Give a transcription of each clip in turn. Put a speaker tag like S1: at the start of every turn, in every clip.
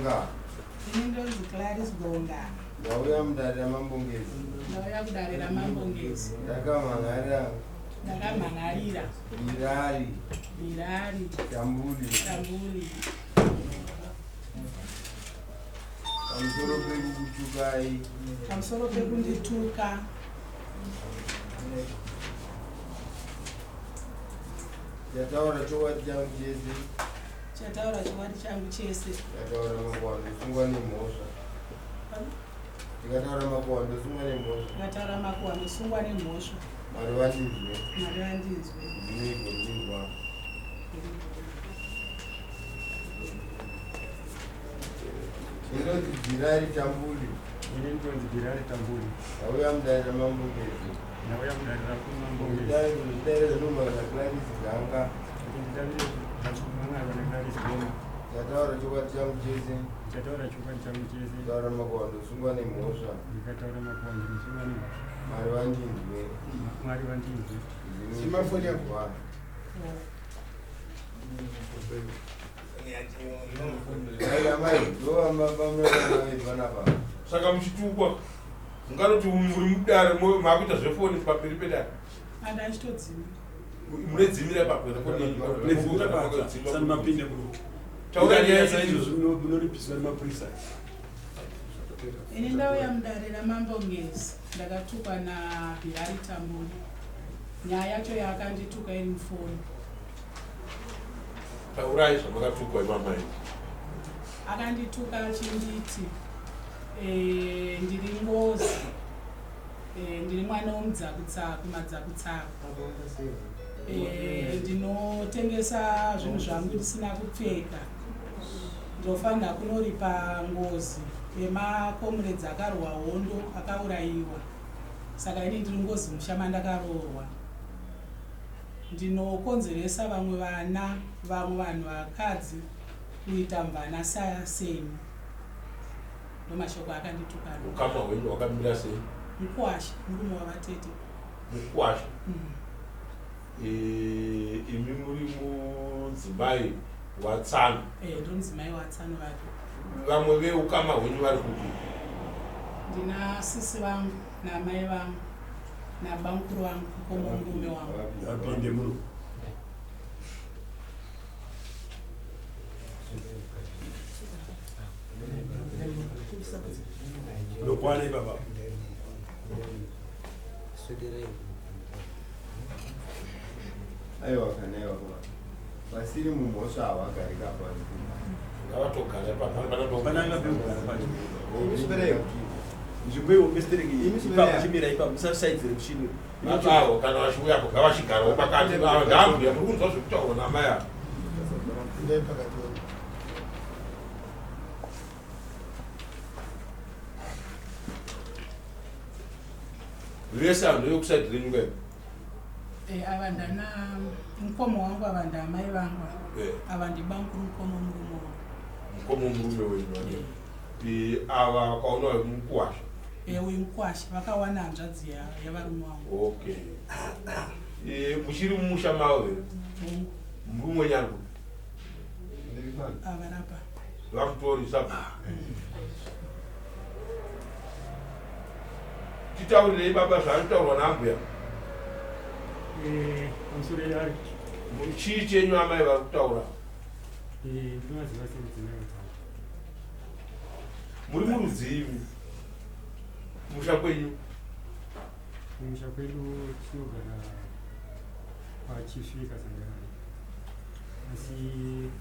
S1: Gonga.
S2: Ini ndonzi Clarice Gonga.
S1: Ndauya mudare raMambo Ngezi.
S2: Ndauya kudare raMambo Ngezi.
S1: Ndakamhan'arira.
S2: Ndakamhan'arira.
S1: Birari.
S2: Birari.
S1: Tambuli.
S2: Tambuli.
S1: Pamusoro pekukutukai.
S2: Pamusoro pekundituka.
S1: Ndataura chokwadi changu chese.
S2: Chataura chokwadi changu chese.
S1: Ndataura makuhwa ndosungwa nemhosva. Ndikataura makuhwa ndosungwa nemhosva.
S2: Ndikataura makuhwa ndosungwa nemhosva.
S1: Mwari vandinzwe.
S2: Mwari vandinzwe.
S1: Ndimi gondinzwa. Ndinonzi Birari Tambuli.
S3: Ini ndinonzi Birari Tambuli.
S1: Ndauya mudare raMambo Ngezi.
S3: Ndauya mudare raMambo Ngezi.
S1: Ndidavire zvinomhaka Clarisi Ganga.
S3: Ndidavire zvinomhaka Clarisi Ganga.
S1: Ndataura chokwadi changu chese.
S3: Ndataura chokwadi changu chese.
S1: Ndataura makuhwa ndosungwa nemhosva.
S3: Ndikataura makuhwa ndosungwa nemhosva.
S1: Mwari vandinzwe.
S3: Mwari vandinzwe.
S1: Simafoni yako.
S4: Saka muchitukwa munganoti muri mudare makuita zvefoni pamberi pedare. Munedzimira ipapo
S5: munoripiswa nemapurisa.
S2: Ini ndauya mudare raMambo Ngezi ndakatukwa naBhirari Tambuli. Nyaya yacho yaakandituka iri mufoni.
S4: Taurai zvamakatukwa imamai.
S2: Akandituka achinditi eh, ndiri ngozi eh, ndiri mwana womudzakutsaku madzakutsaku eh, ndinotengesa zvinhu zvangu ndisina kupfeka ndofanira kunoripa ngozi yemakomuredzi akarwa hondo akaurayiwa saka ini ndiri ngozi musha mandakaroorwa Ndinokonzeresa vamwe vana, vamwe vanhu vakadzi kuita mvana seni. Ndomashoko akandituka.
S4: Ukama hwenyu hwakamira sei?
S2: Mukwasha, murume wavatete.
S4: Mukwasha? Mm. E, imi muri mudzimai waTsano?
S2: Eh, ndiri mudzimai waTsano vake.
S4: Vamwe veukama hwenyu vari kupi?
S2: Ndina sisi vangu naamai vangu. nabamukuru vangu mukoma wemurume wangu.
S5: Apinde muno. Ndokwana ipapa.
S1: Aiwa kana aiwa vasiri mumhosva havagari kapasi.
S4: Ngavatogara ipapa.
S5: Pananga pekugara pacho. Nzvimbo iwo mestereki ipapo chimira ipapo musasaidzire muchini.
S4: Vatavo kana vachiuyapo ngavachigarawo pakati ava ndambuya muri kunzwa zvekutaurwa naamai ava. Vese vanhu vekusaidi renyu kai?
S2: Eh, ava ndana mukoma wangu ava ndaamai vangu
S4: eh.
S2: ava ndibamukuru mukoma murume wangu.
S4: Mukoma murume wenyu. Eh. Ava vakaona mukuwasha.
S2: Eh, uyu mukwasha vakawana hanzvadzi yavarume wangu.
S4: Okay. Eh, muchiri mumusha mavo here? Murume wenyu ari kupi?
S2: Avarapa.
S4: Vamutori sabhuku. Titaurirei baba zvaanotaurwa naambuya.
S3: Eh, pamusoro yari.
S4: Chii chenyu amai vari kutaura?
S3: Eh, ndinovaziva semudzimai wavo.
S4: Muri murudzii imi? Kumusha kwenyu?
S3: Kumusha kwedu tinogara kwaChifi Kazangarare. Asi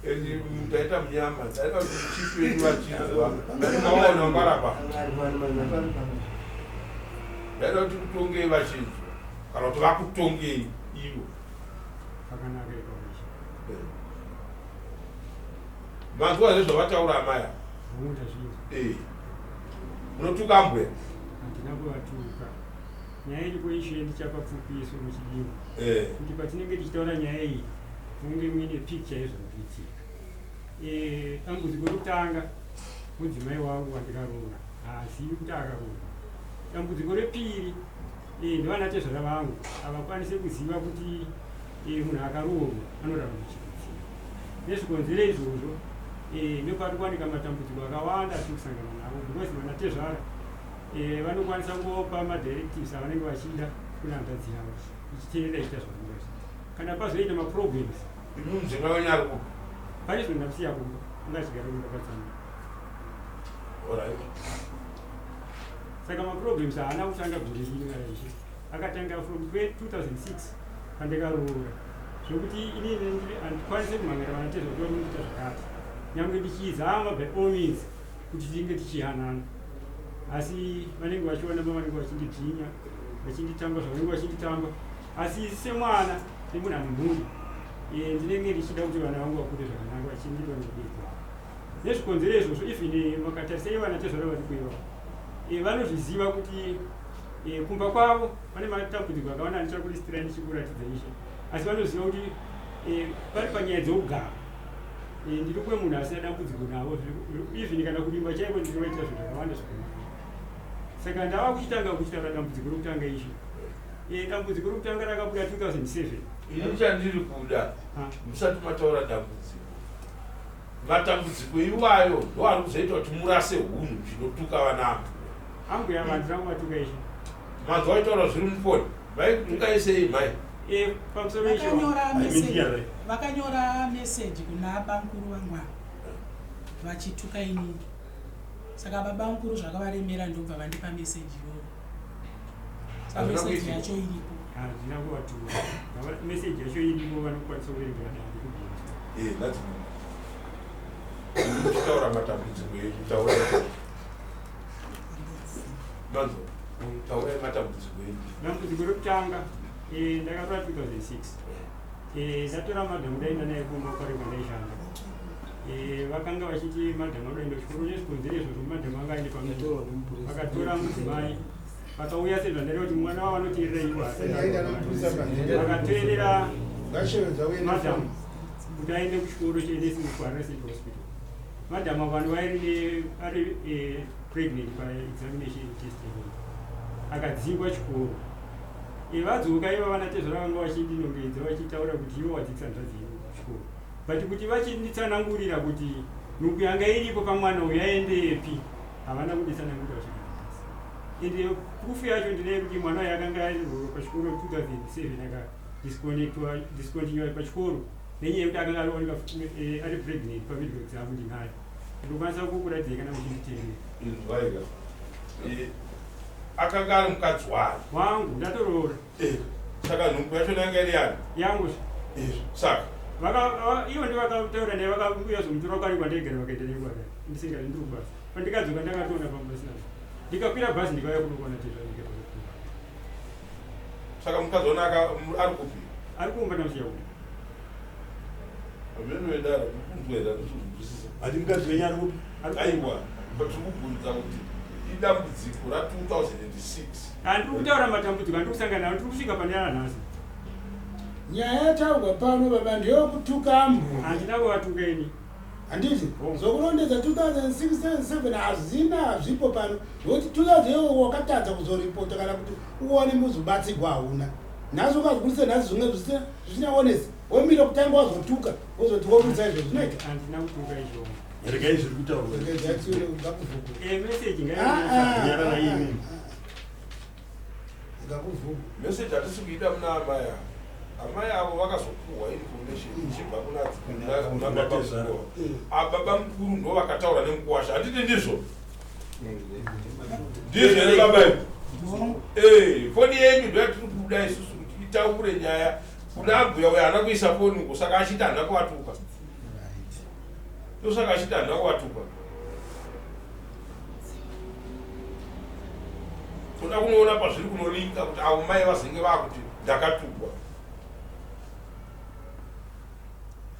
S4: Endi taita munyama, taita kuti chifi venyu vachinzwa. Maona mbarapa. Ndaida kuti kutongei vachinzwa kana kuti vakutongei ivo.
S3: Pakanaka ipapo.
S4: Manzwa here zvavataura amai ava?
S3: Hongu ndazvinzwa.
S4: Eh. Munotuka ambuya?
S3: Handina kuvatuka. Nyaya iripo ishe ndichapa pfupiso muchidimbu.
S4: Eh.
S3: Kuti patinenge tichitaura nyaya iyi munge muine picture yezviri kuitika. Eh, dambudziko rekutanga mudzimai wangu wandikaroora haazivi kuti akaroorwa. Dambudziko repiri eh, ndivana tezvara vangu havakwanise kuziva kuti eh, munhu akaroorwa anorarama chirudzii. Nezvikonzero izvozvo Eh, nepari kuwanika matambudziko akawanda atiri kusangana navo because vanatezvara eh, vanokwanisa kungopa madirectives avanenge vachida kuna hanzvadzi yavo ichiteerera ichiita zvavanenge vachida. Kana pazoita maproblems
S4: Imi mudzimai wenyu ari kupi?
S3: Pane zvinhu ndakusiya kumba, anga achigara kumba kwatsanga.
S4: Alright.
S3: Saka maproblems haana kutanga gore rino kana ishe. Akatanga from 2006 pandakaroora. Zvekuti inini handikwanise kumhangara vanatezva kuti vanondiita zvakati. Nyangwe ndichizama by all means kuti tinge tichihanana. Asi vanenge vachiona mavanenge vachindidzvinya, vachinditamba zvavanenge vachinditamba. Asi semwana nemunhu ane mhuri eh, ndinenge ndichida kuti vana vangu vakure zvakanaka vachindiitwa nevabereki vavo. Nezvikonzero izvozvo even makatarisa ivo vanatezvara vari kuiva eh, vanozviziva kuti eh, kumba kwavo vane matambudziko akawanda andichakulistirai ndichikuratidza ishe asi vanoziva kuti pari panyaya dzeugaro ndiri kuve munhu asina dambudziko navo even kana kurima chaiko ndinovaitira zvinhu zvakawanda zvakanaka. Saka ndava kuchitanga kuchitaura dambudziko rokutanga ishe. Dambudziko rokutanga rakabuda 2007.
S4: Ini chandiri kuda musati mataura dambudziko, matambudziko iwayo ndo ari kuzoita kuti murase hunhu zvinotuka vana ambuya.
S3: Ambuya vanhu vatuka ishe.
S4: Manzwa vachitaura zviri mufoni, vaikutukai sei mhai?
S3: Pamusoro ishe.
S2: Vakanyora
S5: I mean,
S2: message,
S5: yeah.
S2: vakanyora message kuna bamkuru vangu ava vachituka inini. Saka baba mukuru zvakavaremera ndobva vandipa message iyoyo. Saka
S4: Hazvina
S2: message
S4: kuitika.
S2: yacho iripo.
S3: Hazvina kuvatuka. Message yacho iripo vanokwanisa kuverenga vadare kubvunza.
S4: Eh, that's good. Muchitaura matambudziko enyu, taurai. Manzwa, taurai matambudziko enyu.
S3: Dambudziko rekutanga ndakatora 2006. Ndatora madhamu ndaenda naye kumba kwari kwandaishanda. Vakanga vachiti madhamu anoenda kuchikoro nezvikonzero izvozvo madhamu anga aende pamwe. Vakatora mudzimai vakauya sezvandareva kuti mwana wavo anoteerera ivo vakateerera madhamu kuti aende kuchikoro chenursing kuHarare Central Hospital. Madhamu avo vanhu vairi ari pregnant paexamination test akadzingwa chikoro. Vadzoka ivo vanatezvara vanga vachindinongedza vachitaura kuti ivo wadzikisa hanzvadzi yenyu kuchikoro. But kuti vachinditsanangurira kuti nhumbu yanga iripo pamwana uyu yaendepi havana kunditsanangurira kusvika nhasi. Ende proof yacho ndinayo kuti mwana uyu akanga aenrollwa pachikoro 2007 aka disconnectwa discontinue pachikoro nenyaya yekuti akanga arioneka ari pregnant pamedical exam ndinayo. Ndinokwanisa kukuratidzai kana muchinditendera.
S4: Inzwaika. Akanga ari mukadzi wani?
S3: Wangu, ndatoroora.
S4: Saka nhumbu yacho yanga iri yani?
S3: Yangu.
S4: Saka
S3: Ivo ndivakataura naye vakauya zomutora kwari kwandaigara vakaenda naye kwakare ndisingazi ndiri kubasa. Pandikadzoka ndakatoona pamba pasina. Ndikakwira bhazi ndikauya kuno kuona tezvara ndikabva kuno.
S4: Saka mukadzi wona ari kupi?
S3: Ari kumba ndamusiya kumba.
S4: Hameno wedaro, mukunzwa here handisi
S5: Ati mukadzi wenyu ari kupi?
S4: Aiwa, tiri kubvunza kuti idambudziko ra 2006.
S3: Handiri kutaura matambudziko andiri kusangana nawo, ndiri kusvika pane nhasi.
S6: Nyaya yataurwa pano baba ndeyokutuka ambuya.
S3: Handina kuvatuka ini.
S6: Handiti zvokurondedza 2006-7 hazvina hazvipo pano nokuti 2000 iyoyo wakatadza kuzoripota kana kuti uwane muzobatsirwa hauna. Nhasi ukazobudisa nhasi zvimwe zvisina honest womira kutanga wazotuka wozoti wobudisa izvo zvinoita.
S3: Handina kutuka izvo.
S5: Regai zviri kutaurwa.
S6: Regai tione ngakuvhugwe.
S3: Message
S5: ngainyarara imi.
S6: Ngakuvhugwe.
S4: Message hatisi kuida muna amai avo. Amai avo vakazopuhwa information ichibva kuna baba mukuru. Baba mukuru ndo vakataura nemukuwasha. Handiti ndizvo? Ndizvo here baba imi? Foni yenyu ndo yatiri kuda isusu kuti itaure nyaya kuna ambuya uyo haana kuisa foni uko saka achiti handina kuvatuka. Ndosaka achiti handina kuvatuka. Toda kunoona pazviri kunolinka kuti avo mai vazenge vakuti ndakatukwa.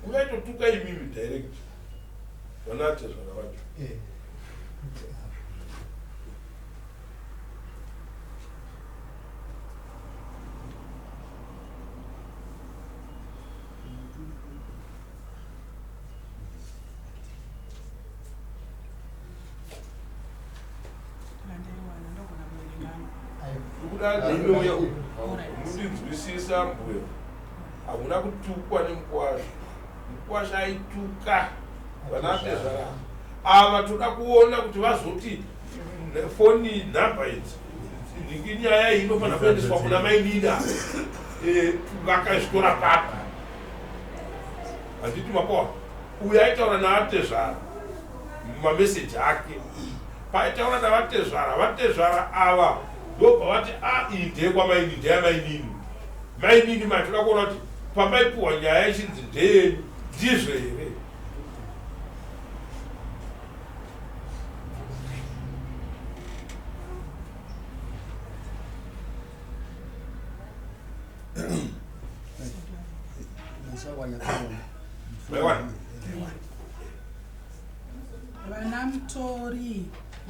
S4: Ungaitotuka imimi direct. Vanatezvara vacho. Mundinzwisisa mbuya, hakuna kutukwa nemukwasha. Mukwasha aituka Vanatezvara ava toda kuona kuti vazoti foni nhamba idzi nhingi nyaya iyi inofanira kuendeswa kuna mainini eh, vakazvitora papi handiti makoa uyo aitaura naatezvara mumameseji ake paaitaura navatezvara vatezvara ava ndobva vati a ah, iyi ndeyekwamainini ndeyamainini mainini matoda kuona kuti pamaipuhwa nyaya ichinzi ndeyenyu ndizvo here
S2: Vana Mutori,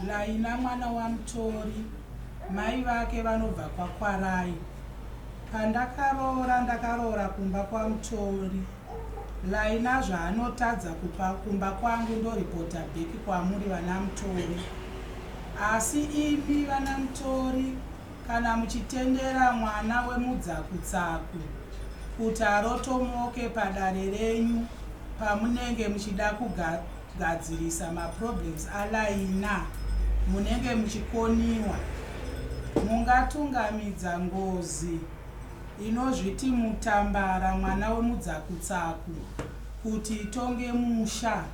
S2: Laina mwana waMutori, mai vake vanobva kwaKwarai. Pandakaroora ndakaroora kumba kwaMutori. Laina zvaanotadza kupa kumba kwangu ndoripota back kwamuri vana Mutori. Asi imi vana Mutori Kana muchitendera mwana wemudzakutsaku kuti arotomoke padare renyu pamunenge muchida kugadzirisa maproblems aLaina munenge muchikoniwa. Mungatungamidza ngozi inozviti Mutambara mwana wemudzakutsaku kuti itonge musha?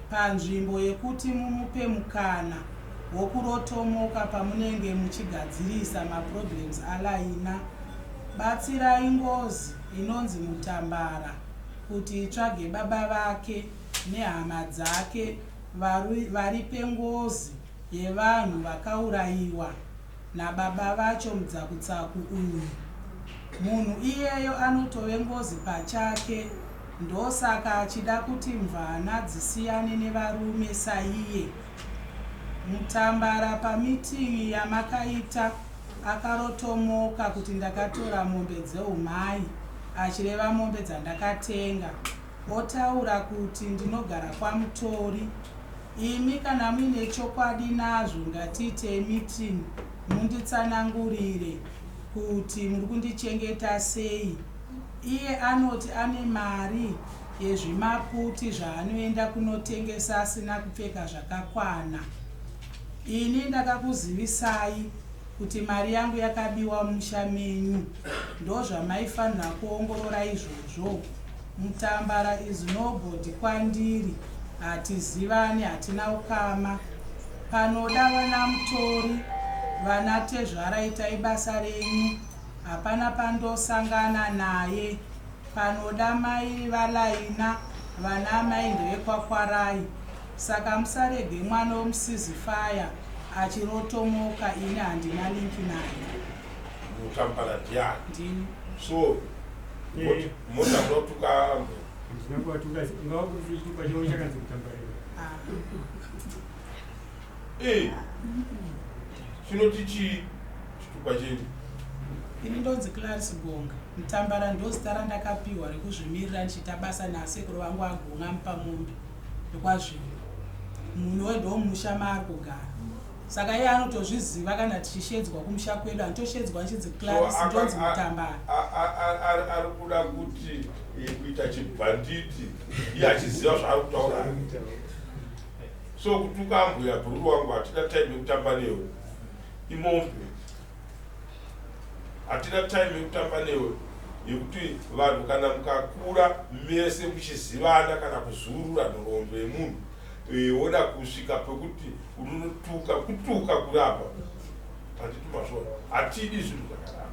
S2: Panzvimbo yekuti mumupe mukana wokurotomoka pamunenge muchigadzirisa maproblems aLaina, batsirai ngozi inonzi Mutambara kuti itsvage baba vake nehama dzake varipe ngozi yevanhu vakauraiwa nababa vacho mudzakutsaku uyu. Munhu iyeyo anotove ngozi pachake ndosaka achida kuti mvana dzisiyane nevarume saiye. Mutambara pameeting yamakaita akarotomoka kuti ndakatora mombe dzeumai achireva mombe dzandakatenga otaura kuti ndinogara kwaMutori. Imi kana muine chokwadi nazvo ngatiitei meeting munditsanangurire kuti muri kundichengeta sei. Iye anoti ane mari yezvimaputi zvaanoenda kunotengesa asina kupfeka zvakakwana. Ini ndakakuzivisai kuti mari yangu yakabiwa mumusha menyu ndozvamaifanira kuongorora izvozvo. Mutambara is nobody kwandiri hatizivani hatina ukama. Panoda vana mutori vana tezvara itai basa renyu hapana pandosangana naye. Panoda mai vaLaina vana amai ndevekwakwarai saka musarege mwana wemusizifaya achirotomoka ini handina link naye.
S4: Mutambara ndiani?
S2: Ndini.
S4: So
S3: eh.
S4: mota munotuka
S3: handina kuwatuka ungava kuti chitupa chavo chakanzi kutambarira.
S2: Ah.
S4: Eh. Chinoti chii chitupa chenyu?
S2: Ini ndonzi Clarice Gonga. Mutambara ndozita randakapiwa rekuzvimirira ndichiita basa naasekuru vangu aGonga Mupamombe ekwaZvimba. Munhu wendomusha maari kugara. Saka iye anotozviziva kana tichishedzwa kumusha kwedu anotosheedzwa nchinzi Clarice
S4: so,
S2: ndonzi Mutambara.
S4: Ari kuda kuti eh, kuita chibhanditi iye achiziva zvaari kutaura. So kutuka ambuya bhururu wangu hatina time yekutamba newe. Imombe. Hatina time yekutamba newe yekuti vanhu kana mukakura mese muchizivana kana kuzurura nhoroondo yemunhu eh, woda kusvika pekuti unotuka kutuka kurapa handiti mazvona hatidi zvinhu zvakadaro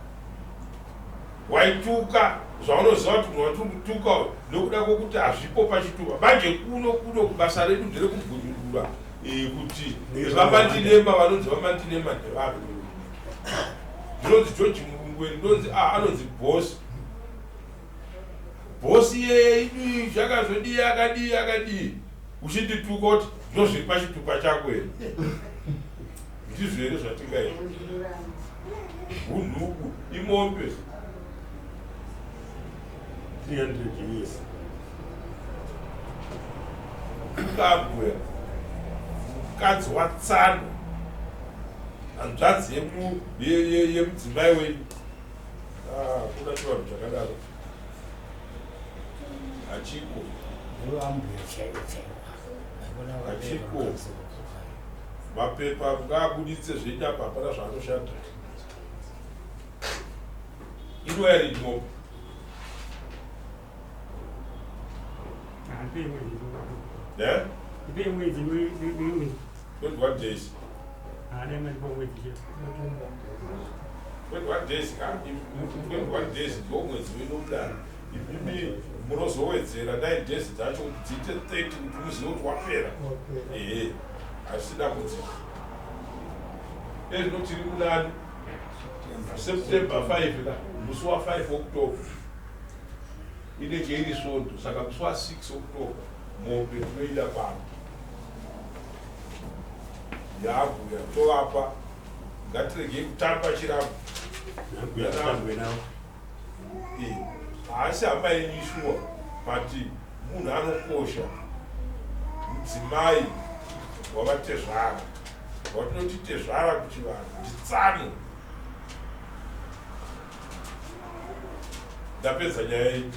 S4: waituka zvaunoziva kuti munhu watiri kutuka nekuda kwekuti hazvipo pachitupa manje kuno kuno kubasa redu nderekubhunyurura eh, kuti vamandinema vanonzi vamandinema ndevapi ndinonzi george murungweni ndonzi ah, anonzi boss boss iyeye idii zvakazodii akadii akadii uchindituka kuti ndozviri pachitupa chako here ndizvo here zvatingaita hunhubu imombe
S1: 300 years
S4: kabwe mukadzi watsano hanzvadzi yemudzimai wenyu ah, kuna chivanhu chakadaro hachiko
S6: Ambuya chaivo chaivo.
S4: Hachiko. Mapepa ngaabuditse zvenyu apa hapana zvaanoshanda. Inouya rini mombe?
S3: Ndipei mwedzi.
S4: Eh?
S3: Ndipei mwedzi mwedzi.
S4: 21 days.
S3: Ah, dai mandipa mwedzi chete.
S4: 21 days ka 21 days ndiwo mwedzi wedu kudaro. Imimi munozowedzera 9 days dzacho kuti dziite 30 kuti muzive kuti wapera. Ehe. Hazvisi dambudziko. Ezvino tiri munani September 5 ka musi wa 5 October inenge iri svondo saka musi wa 6 October mombe tinoida pano yaambuya tovapa ngatiregei kutamba chirambo eh, haasi hama yenyu shuwa but munhu anokosha mudzimai wavatezvara watinoti tezvara kuchivanhu nditsano ndapedza nyaya iyi.